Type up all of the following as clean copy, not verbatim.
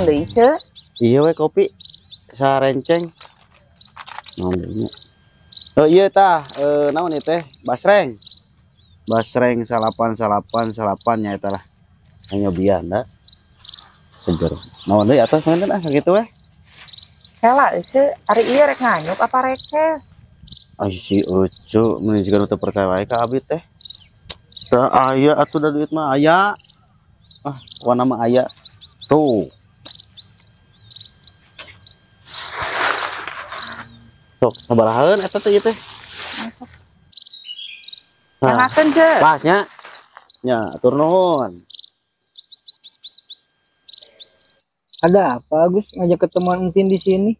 Naon deui, Ceu? Iya we kopi sarenceng. Naon deui nya? Oh iya tah, naon ieu teh? Basreng. Basreng salapan salapan salapan nya eta lah. Nyobian da. Seger. Naon deui atuh panginten ah sakitu we. Hela Ece, ari ieu rek nganyuk apa rekes? Ai si Ece mun jiga nu teu percaya wae ka abi teh. Teu aya atuh da duit mah aya. Ah, warna mah aya. Tuh. Sok sabarahaeun eta teh ieu teh? Masuk. Nyalakeun, Ce. Pas nya. Nya, atur nuhun. Ada apa, Agus, ngajak ketemuan Entin di sini?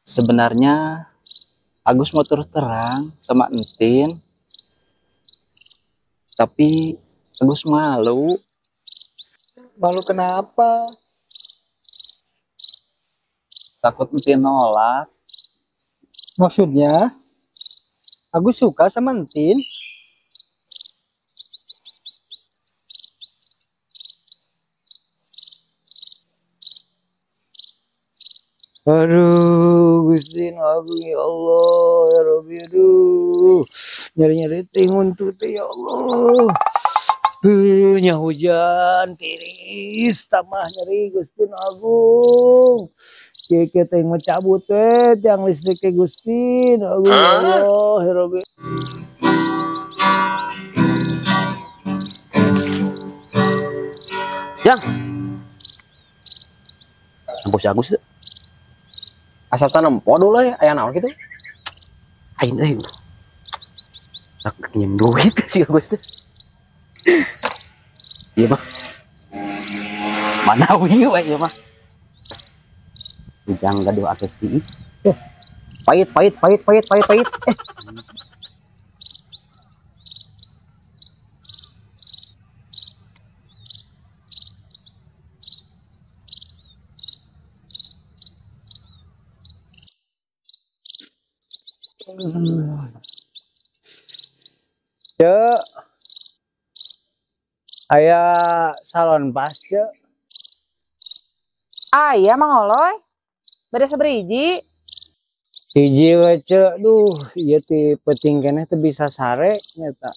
Sebenarnya Agus mau terus terang sama Entin. Tapi Agus malu. Malu kenapa? Takut Entin nolak. Maksudnya, Agus suka sama Entin? Aduh, Gusti Agung ya Allah, ya Rabbi, aduh. Nyari-nyari tingun tuh ya Allah. Nya hujan tiris tambah nyeri Gusti Agung. Kieu teh mau cabut teh tiang listrik ke Gusti Agung ya Allah, ya Rabbi. Yang. Ampun si Agus teh. Asa nempo dulu ya, aya naon kitu? Aing euy. Tak nginjem duit si Agus teh. Ieu mah. Manawi we ieu mah. Ujang gaduh akes tiis. Pahit pahit pahit pahit pahit pahit. Cek, aya salon pas cek. Aya Mang Oloy, bade saberiji. Hiji we cek, duh, ieu ti peuting keneh teu bisa sare nyata.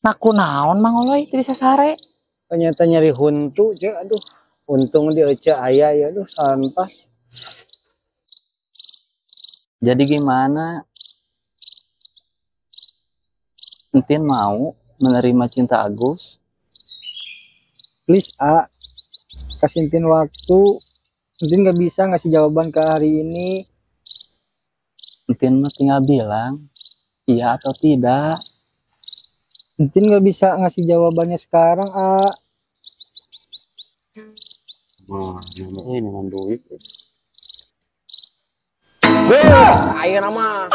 Nah kunaon Mang Oloy teu bisa sare? Ternyata nyeri huntu cek, aduh. Untung di Ece aya ya, aduh salon pas. Jadi gimana? Entin mau menerima cinta Agus? Please, A. Kasih Entin waktu. Entin gak bisa ngasih jawaban ke hari ini. Entin mah tinggal bilang iya atau tidak. Entin gak bisa ngasih jawabannya sekarang, A. Wah, ini dengan duit. Wah, ayo nama.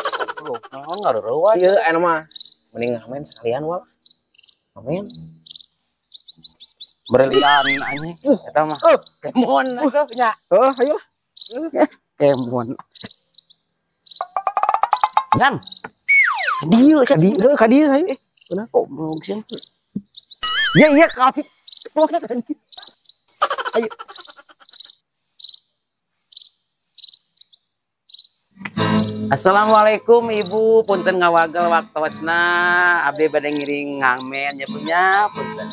Naon ngaruruan? Ieu aya nama. Mending ngamen sekalian wah. Ngamen. Berlian anjing eta mah. Kemon atuh nya. Heuh, ayo lah. Kemon. Yang. Dieu ka dieu, ka dieu ayo. Bener kok belum sih. Ya iya kamu. Ayo. Assalamualaikum Ibu, punten ngawagel waktosna, abdi bade ngiring ngamen nya punya punten.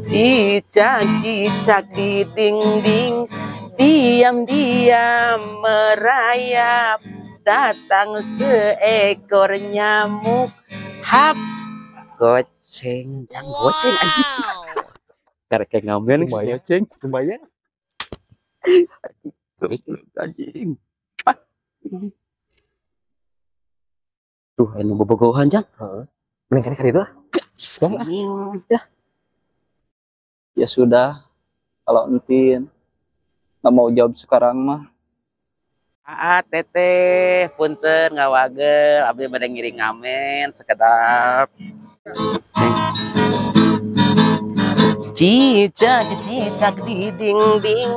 Cicak-cicak di dinding, diam-diam merayap, datang seekor nyamuk, hap, goceng, jang goceng anjing. Karek ngamen lumayan ceng, lumayan. Anjing. Tuh, anu bobogohan jang. Heeh. Mending kene ka ditu ah. Ya. Ya sudah, kalau Entin nggak mau jawab sekarang mah. Aa teteh, punten ngawagel, abdi bade ngiring ngamen sekedap. Cicak-cicak di dinding,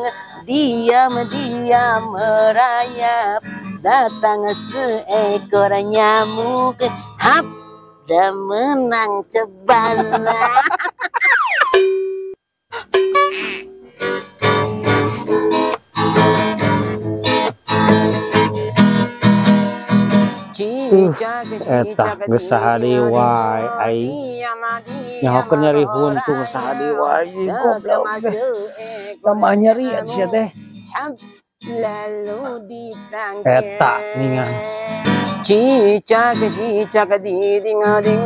diam-diam merayap, Datang seekor nyamuk, hap, dan menang cebana. Eta geus sahari wae aing. Nyahokeun nyeri huntu geus sahari wae goblok teh. Tambah nyeri sia teh. Lalu ditangkap. Eta ningan. Cicak cicak di ding ding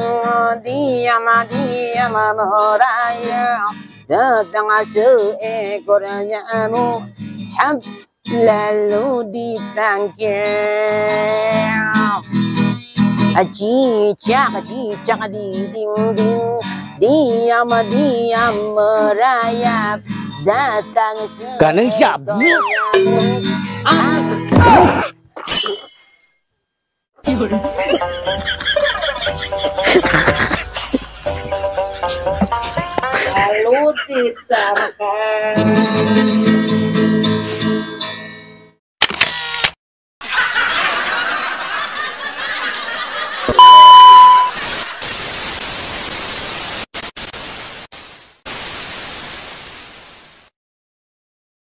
diam diam merayap. Datang seekor nyamuk, hap, lalu ditangkap. Cicak cicak di ding ding diam diam merayap. Datang Ganeng siap. Lalu ditangkap.